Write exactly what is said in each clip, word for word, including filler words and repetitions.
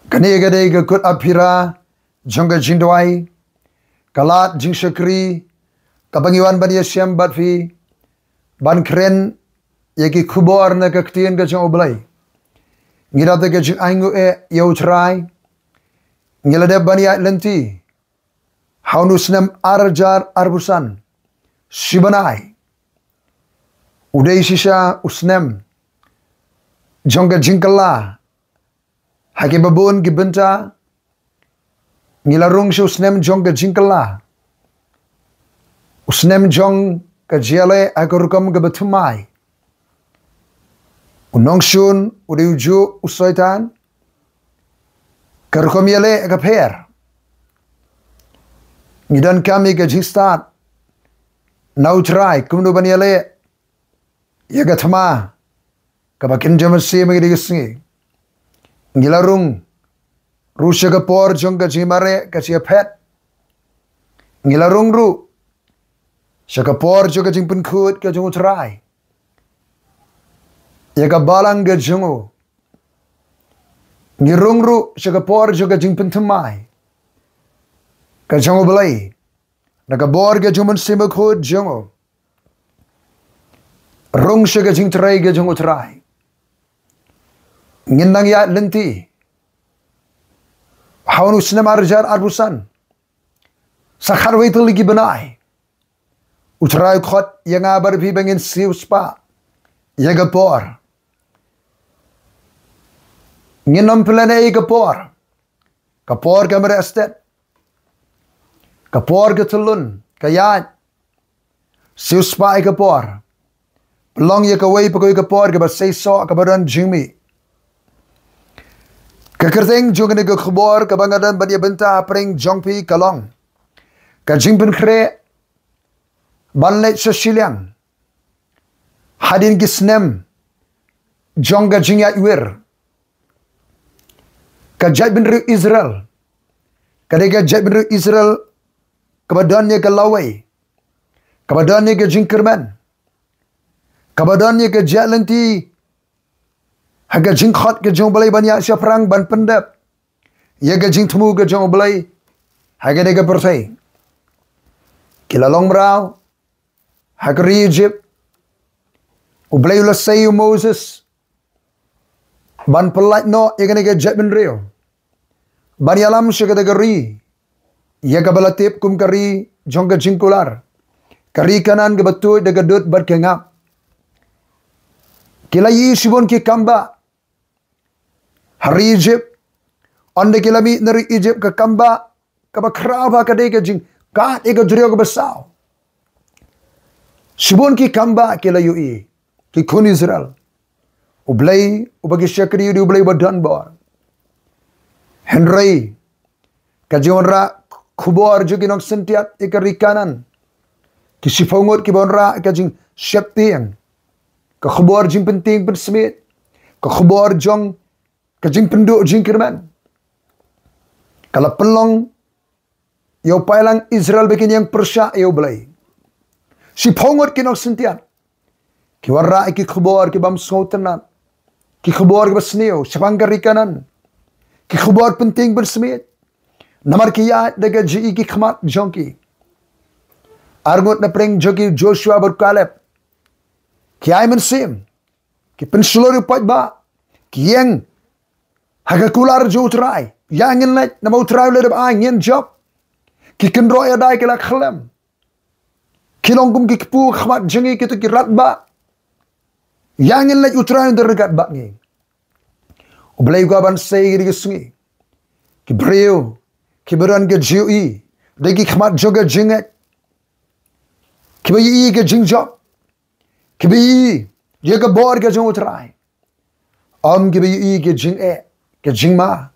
Kane ka dei ka kut aphira jong ka jingduwai, ka lad jingshakri kaba ngi wan ban ïashem bad phi, ban kren ïa ki khubor na ka ktien ka jong U Blei. Ngi da da ka jingainguh eh ïa U Trai. Ngi la dep ban ïaid lynti ha une u snem ar hajar arphew san. Shi bnai u dei shisha u snem jong ka jingkylla ha kiba bun ki bynta. Ngi la rung sha u snem jong ka jingkylla, u snem jong ka jingïaleh ha ka rukom kaba thymmai. U nongshun u dei u juh u Soitan. Ka rukom ïaleh ka pher. Ngi donkam ïa ka jingstad na U Trai kumno ban ïaleh ïa ka thma kaba kynja mynsiem ha kine ki sngi. Ngi la rung ruh sha ka por jong ka jingmareh ka jingïaphet. Ngi la rung ruh sha ka por jong ka jingpynkhuid ka jong U Trai ïa ka balang ka jong u. Ngi rung ruh sha ka por jong ka jingpynthymmai ka jong U Blei na ka bor ka jong U Mynsiem Bakhuid jong u. Rung sha ka jingtrei ka jong U Trai. Ngin nang ïaid lynti ha une u snem ar hajar arphew san. Sa khatwei tylli ki bnai U Trai u khot ïa nga bad phi ba ngin siewspah ïa ka por. Ngin ym pynlehnoh ïa ka por. Ka por ka mareh stet. Ka por ka tyllun ka ïaid. Siewspah ïa ka por. Pynlong ïa kawei pa kawei ka por kaba seisoh kaba don jingmih. Ka kyrteng jong kane ka khubor kaba nga don ban ïa bynta hapdeng jong phi ka long ka jingpynkhreh ban leit sha shiliang hadien ki snem jong ka jingïaid wir. Ka jaitbynriew Israel ka dei ka jaitbynriew Israel kaba don ïa ka lawei, kaba don ïa ka jingkyrmen, kaba don ïa ka jingïaid lynti ha ka jingkhot ka jong U Blei ban ïaid shaphrang ban pyndep ïa ka jingthmu ka jong U Blei ha kane ka pyrthei. Ki la long mraw ha ka ri Egypt. U Blei u la sei ïa u Moses ban pyllait noh ïa kane ka jaitbynriew ban ïalam sha kata ka ri ïa kaba la tip kum ka ri jong ka jingkular, ka ri Kanaan kaba tuid da ka dud bad ka ngap. Ki la ïohi shibun ki kambah ha ri Egypt. Ynda ki la mih na ri Egypt, ka kambah kaba khraw bha ka dei ka jingkad ïa ka duriaw kaba saw. Shibun ki kambah ki la ïohi ki khun Israel. U Blei uba ki shakri u dei U Blei uba don bor. Hynrei ka jingwanrah khubor jong ki nongsyntiat ïa ka ri Kanaan, ki shiphew ngut kiba wanrah ka jingsheptieng, ka khubor jingpyntieng pynsmiej, ka khubor jong ka jingpynduh jingkyrmen, ka la pynlong ïa u paidlang Israel ba kin ïeng pyrshah ïa U Blei. Shiphew ngut ki nongsyntiat ki wanrah ïa ki khubor ki bym sngewtynnat, ki khubor kiba sniew shaphang ka ri Kanaan, ki khubor pyntieng pynsmiej. Namar ki ïaid da ka jingïohi ki khmat jong ki. Ar ngut na pdeng jong ki, Joshua bad Kaleb, ki ai mynsiem, ki pynshlur ïa u paidbah, ki ïeng ha ka kular jong U Trai. Ïa ngin leit namar U Trai u la dep ai, ngin jop. Ki kynroh ïa dai, ki la khlem. Ki long kum ki kpu khmat jong ngi, kito ki radbah. Ïa ngin leit, U Trai un da ryngkat bad ngi. U Blei u kwah ban sei ïa ki sngi. Ki briew kiba don ka jingïohi da ki khmat jong ka jingngeit, kiba ïohi ka jingjop, kiba ïohi ïa ka bor ka jong U Trai. Ym kiba ïohi ka jingeh, ka jingma.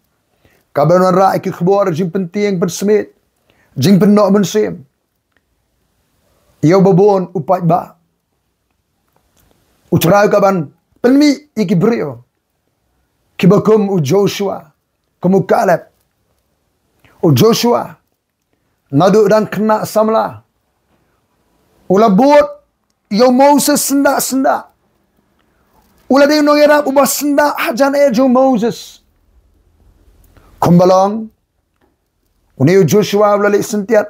Kaba wanrah ïa ki khubor jingpyntieng pynsmiej, jingpynnoh mynsiem ïa uba bun u paidbah. U Trai u kwah ban pynmih ïa ki briew kiba kum u Joshua, kum u Kaleb. U Joshua naduh u dang khynnah samla, u la bud ïa u Moses syndah syndah. U la dei u nongïarap uba syndah hajan eh jong u Moses. Kumba long, une u Joshua u la leit syntiat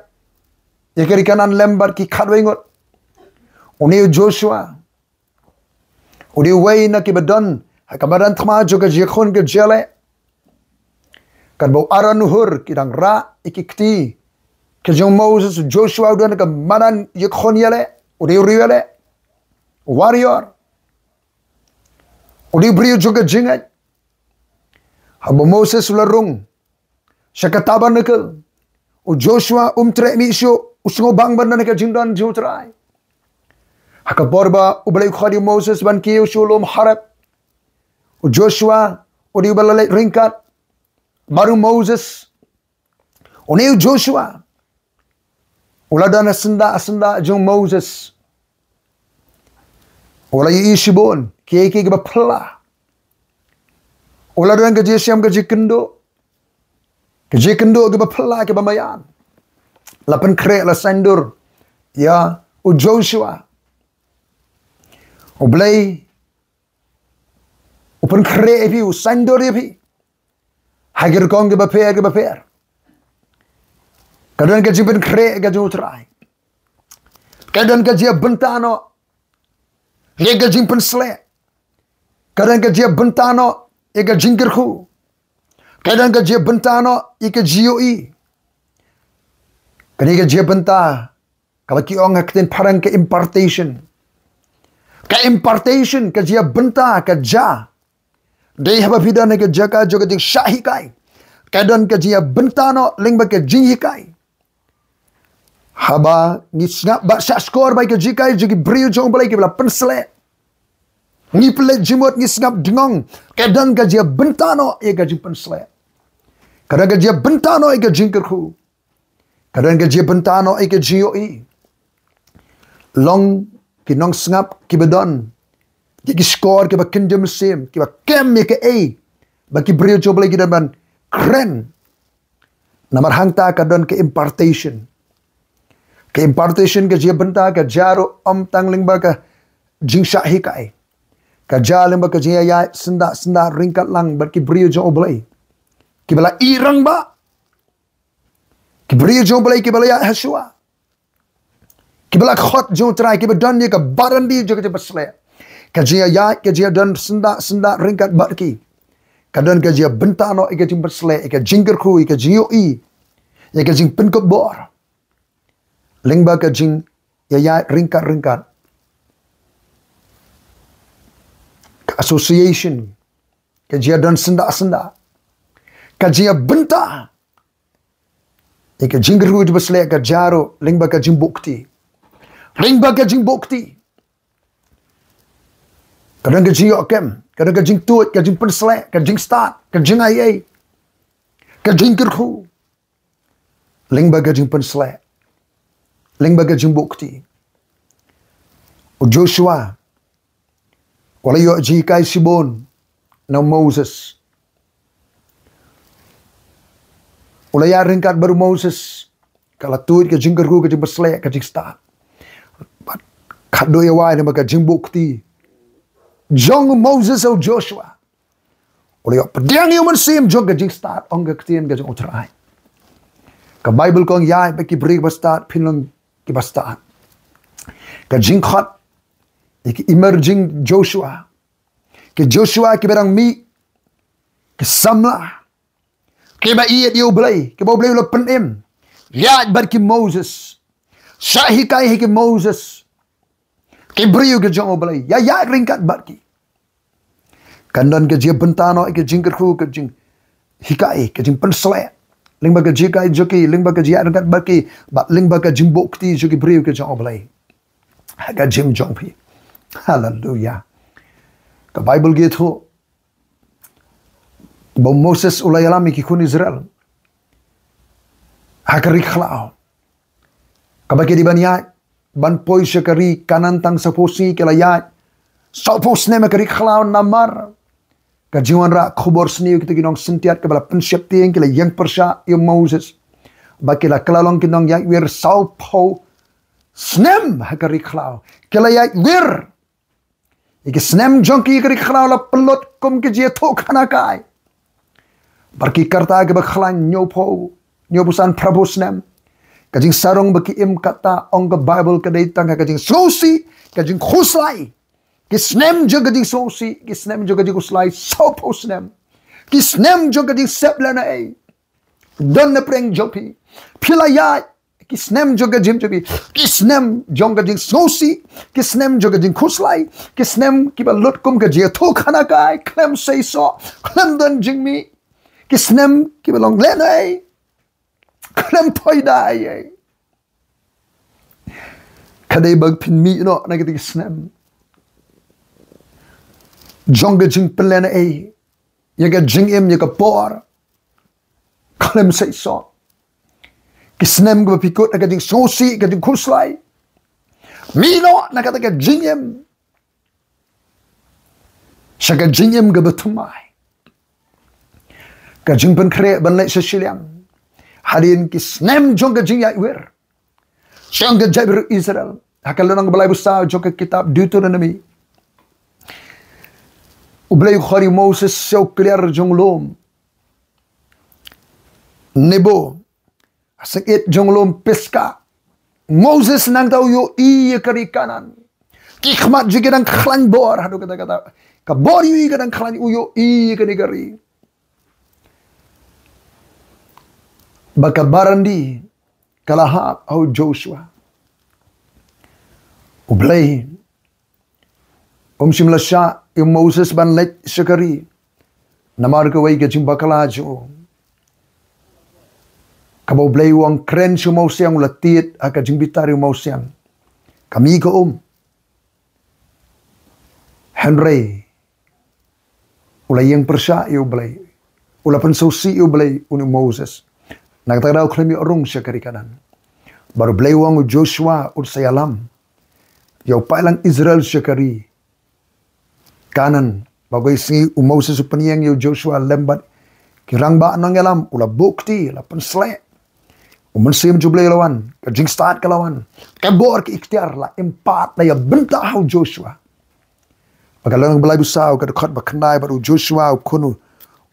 ïa ka ri Kanaan lem bad ki khatwei ngut. Une u Joshua u dei uwei na kiba don ha ka madan thma jong ka jingïakhun ka jingïaleh. Katba u Aaron u Hur ki dang rah ïa ki kti ka jong u Moses, u Joshua u don ha ka madan ïakhun ïaleh, u dei u riewïaleh, warrior. U dei u briew jong ka jingngeit. Haba u Moses u la rung sha ka tabernacle, u Joshua um treh mih shuh, u sngewbang ban don ha ka jingdon jong u Trai. Ha ka por ba U Blei u khot ïa u Moses ban kiew sha u lum Horeb, u Joshua u dei uba la leit ryngkat bad u Moses. Une u Joshua u la don ha syndah syndah jong u Moses. U la ïohi shibun kiei kiei kiba phylla. U la don ka jingshem ka jingkynduh, ka jingkynduh kiba phylla, kiba maïan. La pynkhreh, la saiñdur ïa u Joshua. U Blei u pynkhreh ïa phi, u saiñdur ïa phi ha ki rukom kiba pher kiba pher. Ka don ka jingpynkhreh ka jong u Trai. Ka don ka jingïabynta noh ïa ka jingpynsleh. Ka don ka jingïabynta noh ïa ka jingkyrkhu. Ka don ka jingïabynta noh ïa ka jingïohi. Kane ka jingïabynta kaba ki ong ha ka ktien phareng ka impartation. Ka impartation, ka jingïabynta ka jia dei haba phi don ha ka jaka jong ka jingshah hikai. Ka don ka jingïabynta noh lyngba ka jinghikai. Haba ngi sngap bad shah shkor bad ka jinghikai jong ki briew jong U Blei kiba la pynsleh, ngi pynleit jingmut, ngi sngap dngong, ka don ka jingïabynta noh ïa ka jingpynsleh. Ka don ka jingïabynta noh ïa ka jingkyrkhu. Ka don ka jingïabynta noh ïa ka jingïohi. Long ki nongsngap kiba don ïa ki shkor kiba kynja mynsiem, kiba kem ïa kaei ba ki briew jong U Blei ki don ban kren. Namar hangta ka don ka impartation. Ka impartation ka jingïabynta ka jia ruh ym tang lyngba ka jingshah hikai. Ka jia lyngba ka jingïaid syndah syndah ryngkat lang bad ki briew jong U Blei kiba la ïarangbah. Ki briew jong U Blei kiba la ïaid ha shuwa, kiba la khot jong U Trai, kiba don ïa ka baroh kawei jong ka jingpynsleh. Ka jingïaid, ka jingïadon syndah syndah ryngkat bad ki, ka don ka jingïabynta noh ïa ka jingpynsleh, ïa ka jingkyrkhu, ïa ka jingïohi, ïa ka jingpynkup bor lyngba ka jingïaid ryngkat ryngkat. Ka association, ka jingïadon syndah syndah, ka jingïabynta ïa ka jingkyrkhu jingpynsleh, ka jia ruh lyngba ka jingbuh kti. Lyngba ka jingbuh kti ka don ka jingïoh kem, ka don ka jingtuid, ka jingpynsleh, ka jingstad, ka jingaiei, ka jingkyrkhu. Lyngba ka jingpynsleh, lyngba ka jingbuh kti. U Joshua u la ïoh jinghikai shibun na u Moses. U la ïaid ryngkat bad u Moses, ka la tuid ka jingkyrkhu, ka jingpynsleh, ka jingstad. Bad khatduh ïa wai, namar ka jingbuh kti jong u Moses ha u Joshua, u la ïoh pdiang ïa u mynsiem jong ka jingstad, ong ka ktien ka jong U Trai. Ka Baibl ka ong, ïaid bad ki briew ba stad, phin long kiba stad. Ka jingkhot ïa ki emerging Joshua, ki Joshua kiba dang mih, ki samla kiba ïeit ïa U Blei, kiba U Blei u la pynim. Ïaid bad ki Moses, shah hikai ha ki Moses, ki briew ki jong U Blei, ïa ïaid ryngkat bad ki. Kan don ka jingïabynta noh ïa ka jingkyrkhu, ka jinghikai, ka jingpynsleh lyngba ka jinghikai jong ki, lyngba ka jingïaid ryngkat bad ki, bad lyngba ka jingbuh kti jong ki briew ki jong U Blei ha ka jingim jong phi. Haleluya. Ka Baibl ka ïathuh ba u Moses u la ïalam ïa ki khun Israel ha ka ri khlaw, kaba ki dei ban ïaid ban poi sha ka ri Kanaan. Tang saphew sngi ki la ïaid, saphew snem ha ka ri khlaw, namar ka jingwanrah khubor sniew kito ki nongsyntiat kiba la pynsheptieng, ki la ïeng pyrshah ïa u Moses, ba ki la kylla long ki nongïaid wir saphew snem ha ka ri khlaw. Ki la ïaid wir. Ïa ki snem jong ki ha ka ri khlaw la pynlut kum ki jingïathuhkhana kai. Bad ki karta kiba khlaiñ hynñiewphew, hynñiewphew san, phraphew snem. Ka jingsarong ba ki im kata, ong ka Baibl, ka dei tang ka jingsngewsih, ka jingkhuslai. Ki snem jong ka jingsngewsih, ki snem jong ka jingkhuslai, sawphew snem. Ki snem jong ka jingsep lehnohei. Don na pdeng jong phi. Phi la ïaid. Ki snem jong ka jingim jong phi. Ki snem jong ka jingsngewsih. Ki snem jong ka jingkhuslai. Ki snem kiba lut kum ka jingïathuhkhana kai. Khlem seisoh. Khlem don jingmih. Ki snem kiba long lehnohei. Khlem poi da ei ei. Ka dei ba phin mih noh na kita ki snem jong ka jingpynlehnohei ïa ka jingim, ïa ka por. Khlem seisoh. Ki snem kiba phi kut ha ka jingsngewsih, ka jingkhuslai. Mih noh na kata ka jingim sha ka jingim kaba thymmai. Ka jingpynkhreh ban leit sha shiliang. Hadien ki snem jong ka jingïaid wir jong ka jaitbynriew Israel. Ha ka lynnong ba laiphew saw jong ka kitab Deuteronomi, U Blei u khot ïa u Moses sha u kliar jong u lum Nebo, ha syngkit jong u lum Pisgah. Moses nangta u ïohi ïa ka ri Kanaan. Ki khmat jong ki dang khlaiñ bor, haduh katta katta. Ka bor ïohi ka dang khlaiñ, u ïohi ïa kane ka ri. Bad ka barandi ka la hap ha u Joshua. U Blei um shym la shah ïa u Moses ban leit sha ka ri. Namar kawei ka jingbakla jong u. Kaba u Blei u ong kren sha u mawsiang, u la tied ha ka jingbitar ïa u mawsiang. Ka mih ka um. Hynrei u la ïeng pyrshah ïa u Blei. U la pynsngewsih ïa u Blei, une u Moses. Na kata ka daw khlem ïoh rung sha ka ri Kanaan. Bad u Blei u ong u Joshua un sa ïalam ïa u paidlang Israel sha ka ri Kanaan. Bad kawei ka sngi u Moses u pynïeng ïa u Joshua lem bad ki rangbah nongïalam, u la buh kti, la pynsleh. U Mynsiem jong u Blei u la wan, ka jingstad ka la wan. Ka bor, ka iktiar la im pat, la ïa bynta ha u Joshua. Bad ka lynnong ba laiphew saw, ka dkhot ba khyndai, bad u Joshua u khun u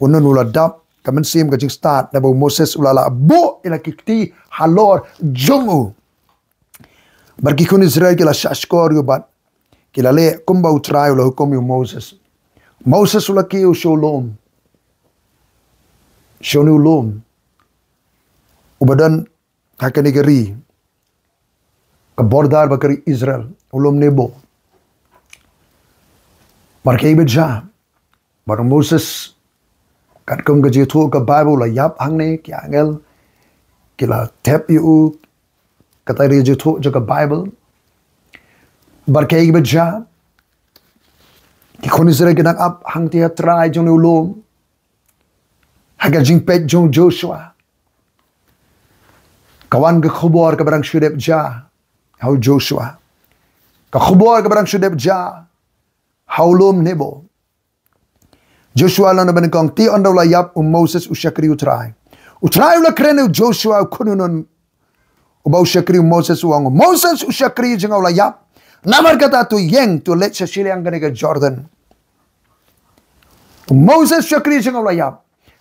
Nun u la dap ka mynsiem, ka jingstad, naba u Moses u la lah buh ïa la ki kti halor jong u. Bad ki khun Israel ki la shahshkor ïa u bad ki la leh kumba u Trai u la hukum ïa u Moses. Moses u la kiew sha u lum, sha une u lum uba don ha kane ka ri, ka border bad ka ri Israel, u lum Nebo. Bad kaei ba jia? Bad u Moses, katkum ka jingïathuh ka Baibl, u la ïap hangne, ki angel ki la thep ïa u, kata ka jingïathuh jong ka Baibl. Bad kaei ba jia? Ki khun Israel ki dang ap hangtei ha trai jong une u lum. Ha ka jingpeit jong u Joshua, ka wan ka khubor kaba dang shu dep jia ha u Joshua. Ka khubor kaba dang shu dep jia ha u lum Nebo. Joshua u la ong ha banyngkong, te ynda u la ïap u Moses u shakri u Trai. U Trai u la kren ïa u Joshua u khun u Nun, uba u shakri u Moses, u ong, u Moses u shakri jong nga u la ïap. Namar kata to ïeng, to leit sha shiliang kane ka Jordan. U Moses u shakri jong nga u la ïap.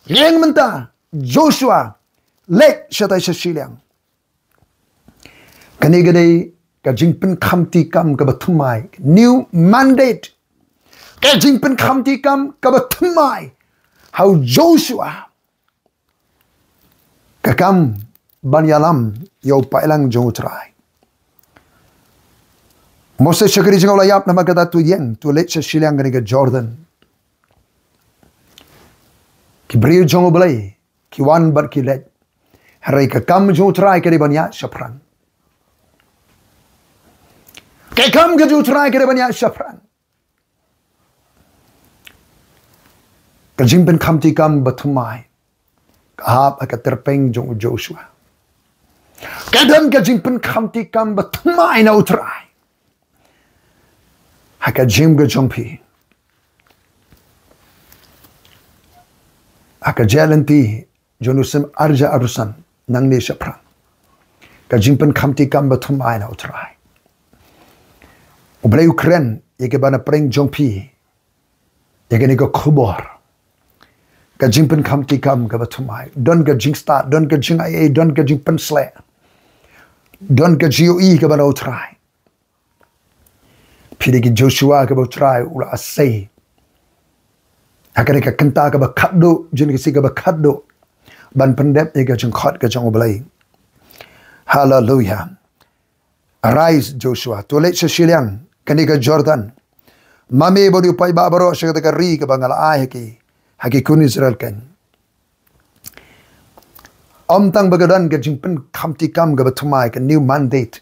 Ïeng mynta, Joshua, leit shatai sha shiliang. Kane ka dei ka jingpynkham ti kam kaba thymmai, new mandate. Ka jingpynkham ti kam kaba thymmai ha u Joshua. Ka kam ban ïalam ïa u paidlang jong u Trai. Moses u shakri jong nga u la ïap, namar kata to ïeng, to leit sha shiliang kane ka Jordan. Ki briew jong u Blei ki wan bad ki leit. Hynrei ka kam jong u Trai ka dei ban ïaid shaphrang. Ka kam ka jong u Trai ka dei ban ïaid shaphrang. Ka jingpynkham ti kam ba thymmai ka hap ha ka tyrpeng jong u Joshua. Ka don ka jingpynkham ti kam ba thymmai na u Trai ha ka jingim ka jong phi. Ha ka jingïaid lynti jong u snem arhajar arphew san nangne shaphrang. Ka jingpynkham ti kam ba thymmai na u Trai. U Blei u kren ïa kiba na pdeng jong phi ïa kane ka khubor. Ka jingpynkham ti kam kaba thymmai. Don ka jingstad, don ka jingaiei, don ka jingpynsleh. Don ka jingïohi kaba na u Trai. Phi dei ki Joshua kaba u Trai u la sei ha kane ka kynta kaba khatduh, jong ka sngi kaba khatduh, ban pyndep ïa ka jingkhot ka jong U Blei. Haleluya. Arise, Joshua, to leit sha shiliang kane ka Jordan. Ma me bad u paidbah baroh sha kata ka ri kaba nga la ai ha ki, ha ki khun Israel kein. Ym tang ba ka don ka jingpynkham ti kam kaba thymmai, ka new mandate,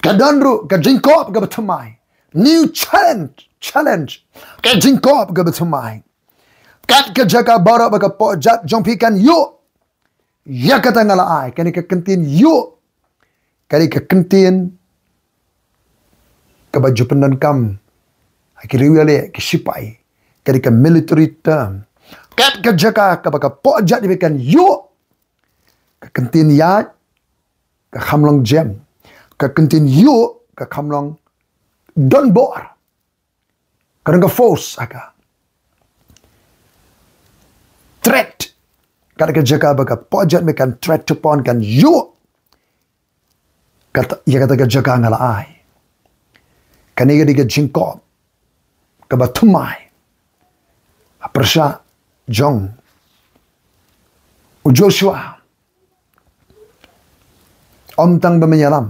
ka don ruh ka jingkob kaba thymmai. New challenge, challenge, ka jingkob kaba thymmai. Kat ka jaka baroh ba ka pohjat jong phi kan ïoh ïa kata nga la ai. Kane ka kyntien ïoh, kane ka kyntien kaba ju pyndonkam ha ki riewïaleh, ki shipai, kane ka military term. Kat ka jaka kaba ka pohjat jong phi kan ïoh, ka kyntien ïaid ka kham long jem, ka kyntien ïoh ka kham long donbor. Ka don ka force ha ka. Threat. Kat ka jaka ba ka pohjat jong me kan threat to pon, kan ïoh kata, ïa kata ka jaka nga la ai. Kane ka dei ka jingkob kaba thymmai ha pyrshah jong u Joshua. Ym tang ba men ïalam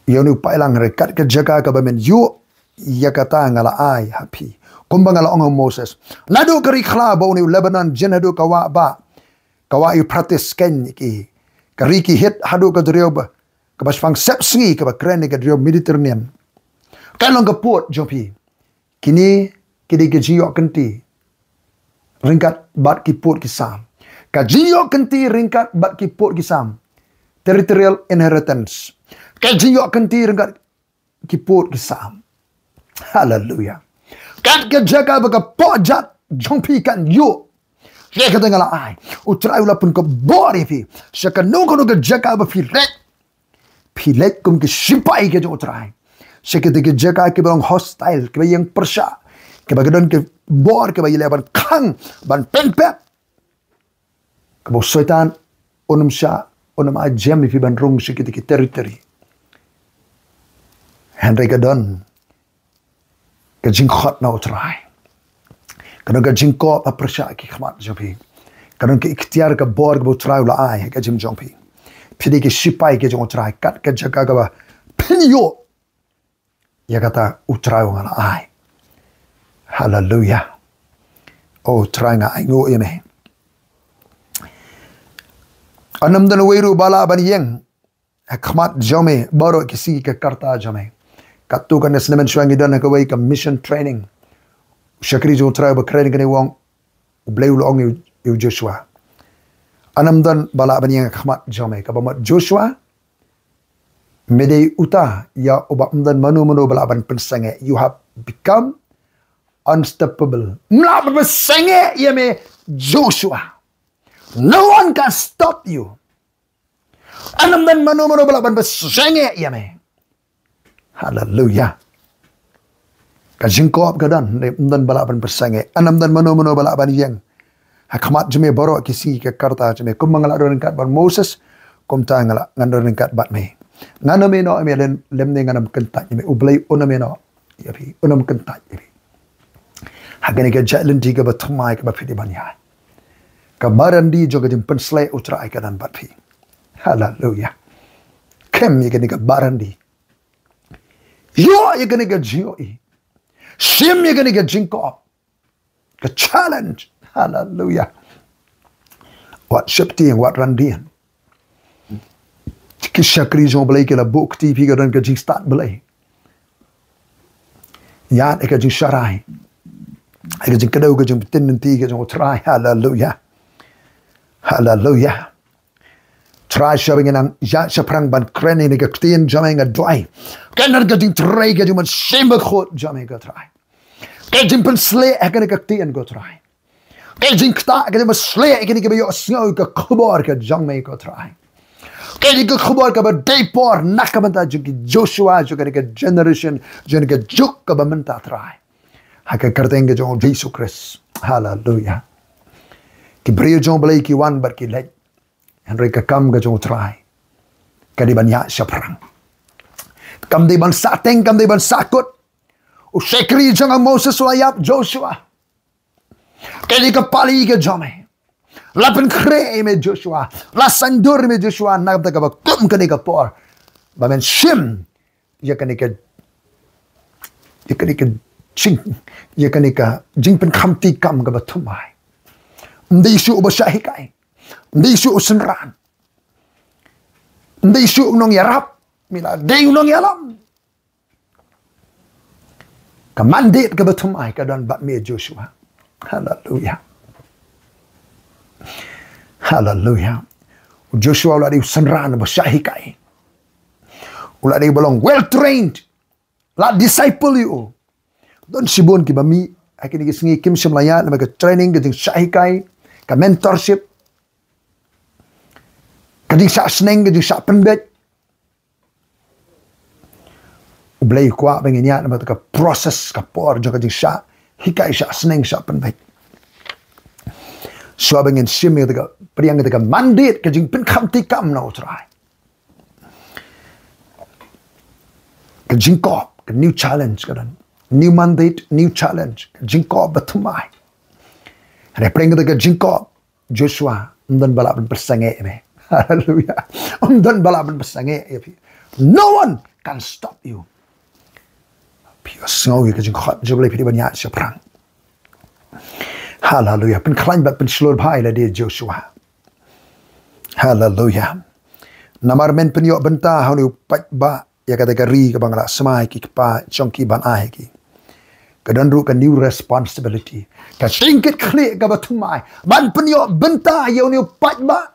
ïa une u paidlang, hynrei kat ka jaka kaba men ïoh, ïa kata nga la ai ha phi, kumba nga la ong ha u Moses. Naduh ka ri khlaw bad une u Lebanon, jin haduh ka wah ba, ka wah Euphrates kein, ki, ka ri ki Hit, haduh ka duriaw ba, kaba shaphang sepsngi kaba kren ïa ka duriaw Mediterranean. Kan long ka pud jong phi. Kine ki dei ki jingïoh kynti ryngkat bad ki pud ki sam. Ka jingïoh kynti ryngkat bad ki pud ki sam. Territorial inheritance. Ka jingïoh kynti ryngkat ki pud ki sam. Haleluya. Kat ka jaka ba ka pohjat jong phi kan ïoh ïa kata nga la ai. U Trai u la pynkupbor ïa phi sha kano kano ka jaka ba phi leit. Phi leit kum ki shipai ki jong u Trai sha kita ki jaka kiba long hostile, kiba ïeng pyrshah, kiba ka don ka bor kaba ïaleh ban khang, ban pynpep, kaba u Soitan un ym shah, un ym ai jem ïa phi ban rung sha kita ki territory. Hynrei ka don ka jingkhot na u Trai. Ka don ka jingkob ha pyrshah ki khmat jong phi. Ka don ka iktiar, ka bor kaba u Trai u la ai ha ka jingim jong phi. Phi dei ki shipai ki jong u Trai, kat ka jaka kaba phin ïoh, ïa kata u Trai u nga la ai. Haleluya. O Trai, nga ainguh ïa me. Ym don uwei ruh ba lah ban ïeng ha khmat jong me baroh ki sngi ka rta jong me. Katto katne snem mynshuwa ngi don ha kawei ka mission training. U shakri jong u Trai ba kren kane u ong, U Blei u la ong ïa u Joshua, ym don ba lah ban ïeng ha khmat jong me. Kaba mut Joshua, me dei uta ïa uba ym don mano mano ba lah ban pynsangeh. You have become unstoppable. Ym lah ban pynsangeh ïa me Joshua. No one can stop you. Ym don mano mano ba lah ban pynsangeh ïa me. Haleluya. Ka jingkob ka don, ym don ba lah ban pynsangeh. Ym don mano mano ba lah ban ïeng ha khmat jong me baroh ki sngi ka rta jong me. Kumba nga la don ryngkat bad Moses, kumta nga la, ngan don ryngkat bad me. Ngan ym ïehnoh ïa me lymne ngan ym kyntait ïa me. U Blei un ym ïehnoh ïa phi, un ym kyntait ïa phi ha kane ka jait lynti kaba thymmai kaba phi dei ban ïaid. Ka baroh kane jong ka jingpynshlei u Trai ka don bad phi. Haleluya. Khlem ïa kane ka baroh kane, ïoh ïa kane ka jingïohi, shim ïa kane ka jingkob, ka challenge. Haleluya. Wat sheptieng, wat randien. Ki shakri jong U Blei ki la buh kti ïa phi, ka don ka jingstad Blei. Ïa ka jingsharai, ka jingkdew, ka jingpyntip ka jong U Trai. Haleluya. Haleluya. Trai, shaba ngi nang ïaid shaphrang ban kren ïa kane ka ktien jong me, nga duwai, kan don ka jingtrei ka jong U Mynsiem Bakhuid jong me ko Trai. Ka jingpynshlei ha kane ka ktien ko Trai. Ka jingktah, ka jingpynshlei ha kine kiba ïohsngew ïa ka khubor ka jong me ko Trai. Ka jingkhubor kaba dei por na ka bynta jong ki Joshua, jong kane ka generation, jong kane ka juk kaba mynta Trai. Ha ka kyrteng ka jong u Jisu Khrist. Haleluya. Ki briew jong u Blei ki wan bad ki leit. Hynrei ka kam ka jong u Trai ka dei ban ïaid shaphrang. Kam dei ban sah teng, kam dei ban sah kut. U shakri jong u Moses u la ïap, Joshua. Kane ka pali ka jong me. La pynkhreh ïa me Joshua. La saiñdur ïa me Joshua. Na ka bynta kaba kum kane ka por. Ba men shim ïa kane ka, ïa kane ka jing, ïa kane ka jingpynkhamti kam kaba thymmai. Ym dei shuh uba shah hikai. Ym dei shuh u synran. Ym dei shuh u nongïarap. Me la dei u nongïalam. Ka mandate kaba thymmai ka don bad me Joshua. Haleluya. Haleluya. U Joshua u la dei u synran uba shah hikai. U la dei uba long well trained. La disciple ïa u. Don shibun kiba mih ha kine ki sngi kim shym la ïaid namar ka training, ka jingshah hikai, ka mentorship, ka jingshah sneng, ka jingshah pynbeit. U Blei u kwah ba ngin ïaid namar ka process, ka por jong ka jingshah hikai, shah sneng, shah pynbeit. Shuwa ba ngin shim ïa ka, pdiang ïa ka mandate, ka jingpynkhamti kam na u Trai. Ka jingkop, ka new challenge ka don. New mandate, new challenge. Ka jingkop ba thymmai. Hynrei pdiang ïa ka jingkop, Joshua, ym don ba lah ban pynsangeh ïa me. Haleluya. Ym don ba lah ban pynsangeh ïa phi. No one can stop you. Phi ïohsngew ïa ka jingkhot jong u Blei, phi dei ban ïaid shaphrang. Haleluya. Pynkhlaiñ bad pynshlur bha ïa lade Joshua. Haleluya. Namar men pynïoh bynta ha une u paidbah ïa kata ka ri kaba nga la smai ïa ki kpa jong ki ban ai ha ki. Ka don ruh ka new responsibility. Ka jingkitkhlieh kaba thymmai ban pynïoh bynta ïa une u paidbah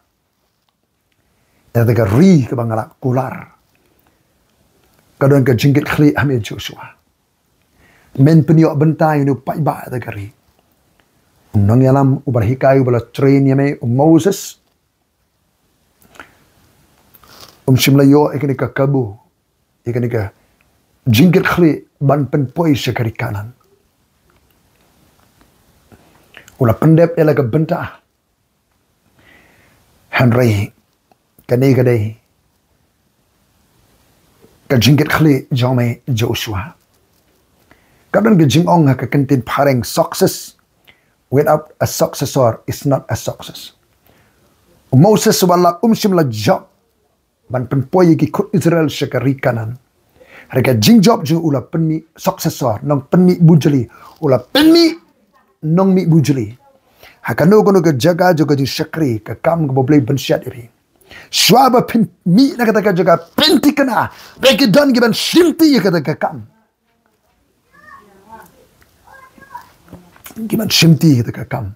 ïa kata ka ri kaba nga la kular. Ka don ka jingkitkhlieh ha me Joshua. Men pynïoh bynta ïa une u paidbah ïa kata ka ri. U nongïalam, uba la hikai, uba la train ïa me, u Moses. Um shym la ïoh ïa kane ka kabu, ïa kane ka jingkitkhlieh ban pynpoi sha ka ri Kanaan. U la pyndep ïa la ka bynta. Hynrei kane ka dei ka jingkitkhlieh jong me Joshua. Ka don ka jingong ha ka ktien phareng, success without a successor is not a success. U Moses u la, um shym la jop ban pynpoi ïa ki khun Israel sha ka ri Kanaan. Hynrei ka jingjop jong u, la pynmih successor, nongpynmih bujli. U la pynmih nongmih bujli. Ha kano kano ka jaka jong ka jingshakri, ka kam kaba U Blei u pynshitom ïa phi. Shuwa ba phin mih na kata ka jaka, pynthikna ba ki don kiban shimti ïa kata ka kam. Kiban shimti ïa kata ka kam.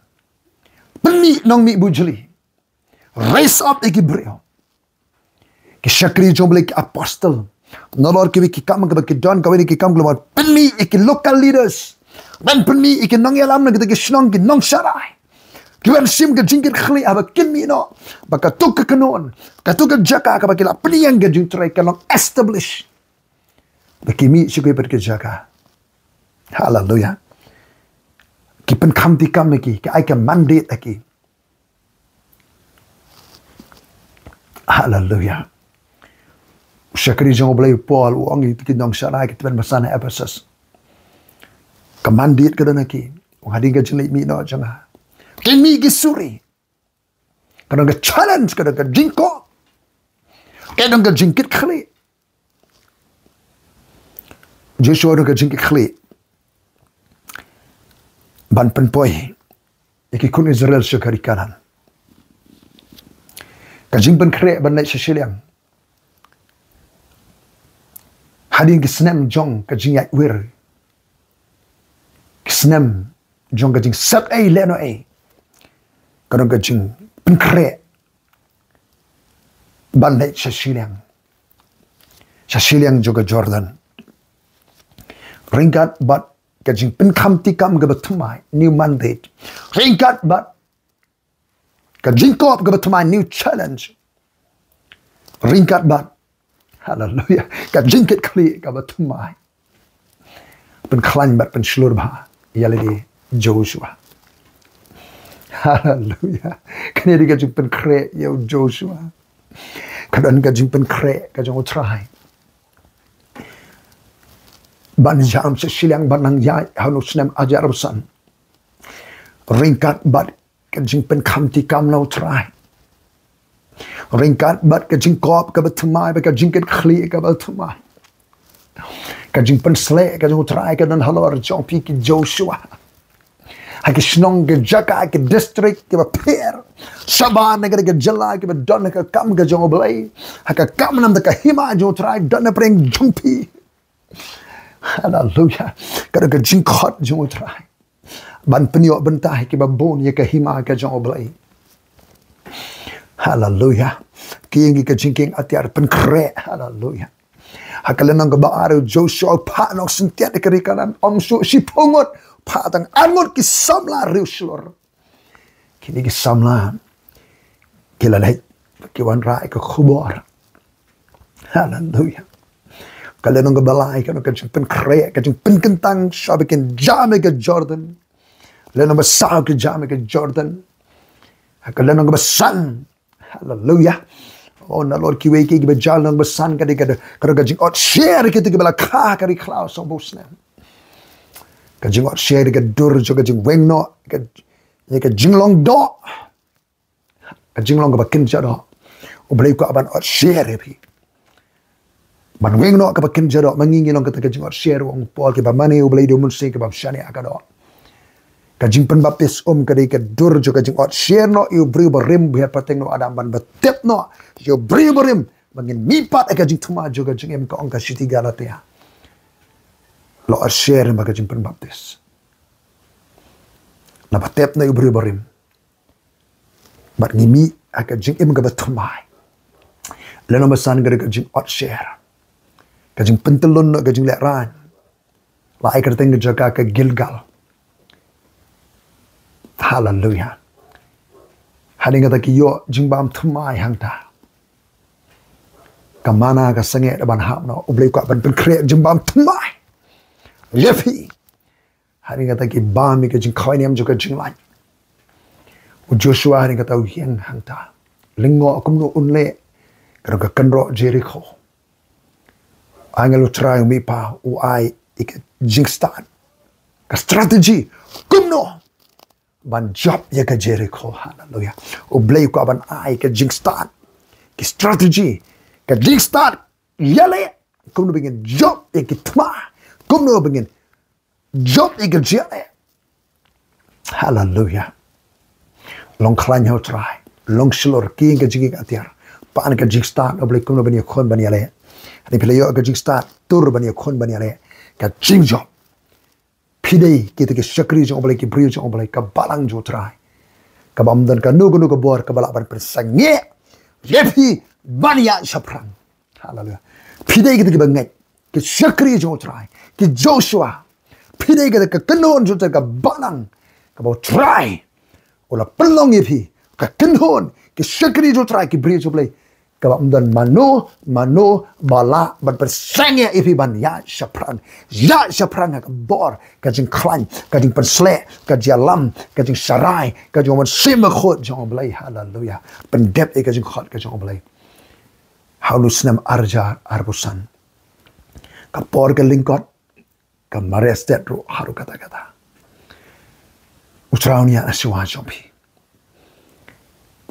Pynmih nongmih bujli. Raise up ïa ki briew. Ki shakri jong U Blei, ki apostle. Nalor kiwei ki kam kaba ki don, kawei na ki kam ka long ban pynmih ïa ki local leaders. Ban pynmih ïa ki nongïalam na kita ki shnong, ki nongsharai. Kiban shim ka jingkitkhlieh haba kin mih noh. Ba kato ka kynhun, kato ka jaka kaba ki la pynïeng ka jingtrei kan long establish. Ba ki mih sha kiwei pat ki jaka. Haleluya. Ki pynkhamti kam ïa ki, ki ai ka mandate ïa ki. Haleluya. U shakri jong U Blei u Paul u ong ïa ki nongsharai, ki tymmen basan ha Ephesus. Ka mandate ka don ha ki. U ong hadien ka jingleit mih noh jong nga, kin mih ki suri. Ka don ka challenge, ka don ka jingkop. Ka don ka jingkitkhlieh. Joshua don ka jingkitkhlieh ban pynpoi ïa ki khun Israel sha ka ri Kanaan. Ka jingpynkhreh ban leit sha shiliang. Hadien ki snem jong ka jingïaid wir, ki snem jong ka jingsep ei lehnoh ei, ka don ka jingpynkhreh ban leit sha shiliang, sha shiliang jong ka Jordan. Ryngkat bad ka jingpynkhamti kam kaba thymmai, new mandate. Ryngkat bad ka jingkop kaba thymmai, new challenge. Ryngkat bad, haleluya, ka jingkitkhlieh kaba thymmai. Pynkhlaiñ bad pynshlur bha. ïa lade Joshua. Haleluya. Kane dei ka jingpynkhreh ïa u Joshua. Ka don ka jingpynkhreh ka jong U Trai ban ïam sha shiliang ban nang ïaid ha une u snem ar hajar arphew san. Ryngkat bad ka jingpynkham ti kam na U Trai. Ryngkat bad ka jingkop kaba thymmai, bad ka jingkitkhlieh kaba thymmai. Ka jingpynsleh ka jong U Trai ka don halor jong phi ki Joshua. Ha ki shnong, ki jaka, ki district kiba pher. Shabar na ka jylla kiba don ha ka kam ka jong U Blei. Ha ka kam namar ka hima jong U Trai don hapdeng jong phi. Haleluya. Ka don ka jingkhot jong U Trai ban pynïoh bynta ha kiba bun ïa ka hima ka jong U Blei. Haleluya. Ki ïing ki ka jingkieng atiar pynkhreh. Haleluya. Ha ka lynnong kaba ar, Joshua u phah noh syntiat ïa ka ri Kanaan, ym shuh shiphew ngut, phah tang ar ngut ki samla riewshlur. Kine ki samla ki la leit, ki wanrah ïa ka khubor. Haleluya. Ka lynnong kaba lai ka don ka jingpynkhreh, ka jingpynkyntang shwa ba kin jam ïa ka Jordan. Lynnong ba saw ki jam ïa ka Jordan. Ka lynnong kaba san. Haleluya. Oh, nalor kiwei ki, kiba jia lynnong ba san ka dei ka, ka, ka jingot sher kito kiba la kha ka ri khlaw sawphew snem. Ka jingot sher ka dur jong ka jingweng noh, ka, ïa ka jinglong doh. Ka jinglong kaba kynja doh. U Blei u kwah ban ot sher ïa phi. Ban weng noh kaba kynja doh, ma ngi ngi long kata ka jingot sher, ong Paul, kiba mane U Blei da u Mynsiem, kiba shaniah ha ka doh. Ka jingpynbaptis um ka dei ka dur jong ka jingot sher noh ïa u briew barim, bad ha pateng noh Adam, ban baptis noh ïa u briew barim ba ngin mihpat ha ka jingthymmai jong ka jingim, ka ong ka shithi Galatia. La ot sher bad ka jingpynbaptis. La baptis noh ïa u briew barim. Bad ngi mih ha ka jingim kaba thymmai. Lynnong ba san ka dei ka jingot sher. Ka jingpyntyllun noh ka jinglehrain. La ai kyrteng ka jaka ka Gilgal. Haleluya. Hadien kata ki ïoh jingbam thymmai hangta. Ka manna ka sangeh da ban hap noh. U Blei u kwah ban pynkhreh jingbam thymmai ïa phi. Hadien kata ki bam ïa ka jingkhawai niam jong ka jinglait. U Joshua hadien kata u ïeng hangta. Lyngngoh kumno un leh. Ka don ka kynroh Jerikho. Angel U Trai u mih pat u ai ïa ka jingstad. Ka strategy. Kumno ban jop ïa ka Jerikho. Haleluya. U Blei u kwah ban ai ka jingstad. Ki strategy. Ka jingstad. Ïaleh. Kumno ba ngin jop ïa ki thma. Kumno ba ngin jop ïa ka jingïaleh. Haleluya. Long khlaiñ ha U Trai. Long shlur, ki ïing ka jingïeng atiar. Pan ka jingstad, U Blei kumno ban ïakhun ban ïaleh. Hadien phi la ïoh ka jingstad, tur ban ïakhun ban ïaleh. Ka jingjop. Phi dei kita ki shakri jong U Blei, ki briew jong U Blei, ka balang jong U Trai. Kaba ym don kano kano ka bor kaba lah ban pynsangeh ïa phi ban ïaid shaphrang. Haleluya. Phi dei kita kiba ngeit, ki shakri jong U Trai, ki Joshua. Phi dei kita ka kynhun jong U Trai, ka balang kaba U Trai u la pynlong ïa phi, ka kynhun, ki shakri jong U Trai, ki briew jong U Blei. Kaba ym don mano mano ba lah ban pynsangeh ïa phi ban ïaid shaphrang. Ïaid shaphrang ha ka bor, ka jingkhlaiñ, ka jingpynsleh, ka jingïalam, ka jingsharai, ka jingwan shim bakhuid jong U Blei. Haleluya. Pyndep ïa ka jingkhot ka jong U Blei. Ha une u snem ar hajar arphew san. Ka por ka lyngkot, ka mareh stet ruh haduh katta katta. U Trai un ïaid shuwa jong phi.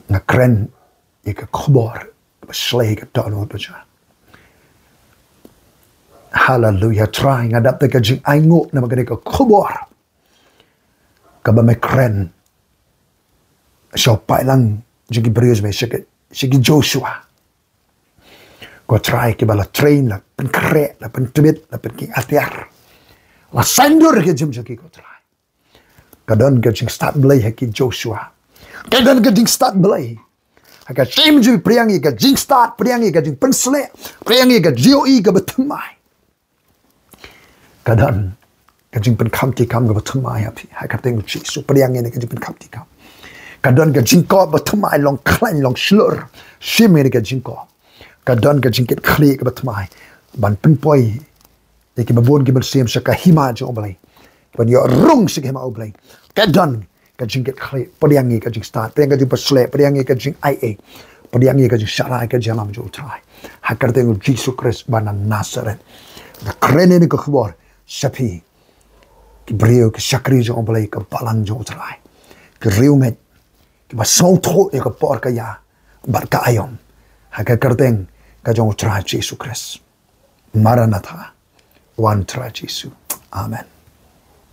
Nga kren ïa ka khubor ba shlei ka dohnud ba jong nga. Haleluya, Trai, nga dap da ka jingainguh namar kane ka khubor kaba me kren sha u paidlang jong ki briew jong me, sha ki, sha ki Joshua. Ko Trai, kiba la train, la pynkhreh, la pyntbit, la pynkieng atiar. La saiñdur ki jingim jong ki, ko Trai. Ka don ka jingstad Blei ha ki Joshua. Ka don ka jingstad Blei ha ka jingim jong phi, pdiang ïa ka jingstad, pdiang ïa ka jingpynsleh, pdiang ïa ka jingïohi kaba thymmai. Ka don ka jingpynkham ti kam kaba thymmai ha phi, ha ka kyrteng U Jisu, pdiang ïa ka jingpynkham ti kam. Ka don ka jingkop ba thymmai, long khlaiñ, long shlur, shim ïa ka jingkop. Ka don ka jingkitkhlieh kaba thymmai ban pynpoi ïa kiba bun ki mynsiem sha ka hima jong U Blei. Ban ïoh rung sha ka hima U Blei. Ka don ka jingkitkhlieh, pdiang ïa ka jingstad, pdiang ïa ka jingpyrshlur, pdiang ïa ka jingaiei, pdiang ïa ka jingshah rai ka jingïalam jong U Trai. Ha ka kyrteng U Jisu Khrist ba na Nasareth. Nga kren ïa kane ka khubor sha phi, ki briew, ki shakri jong U Blei, ka balang jong U Trai, ki riewngeit kiba sngewthuh ïa ka por ka ïa bad ka aïom, ha ka kyrteng ka jong U Trai Jisu Khrist. Maranatha, wan Trai Jisu. Amen.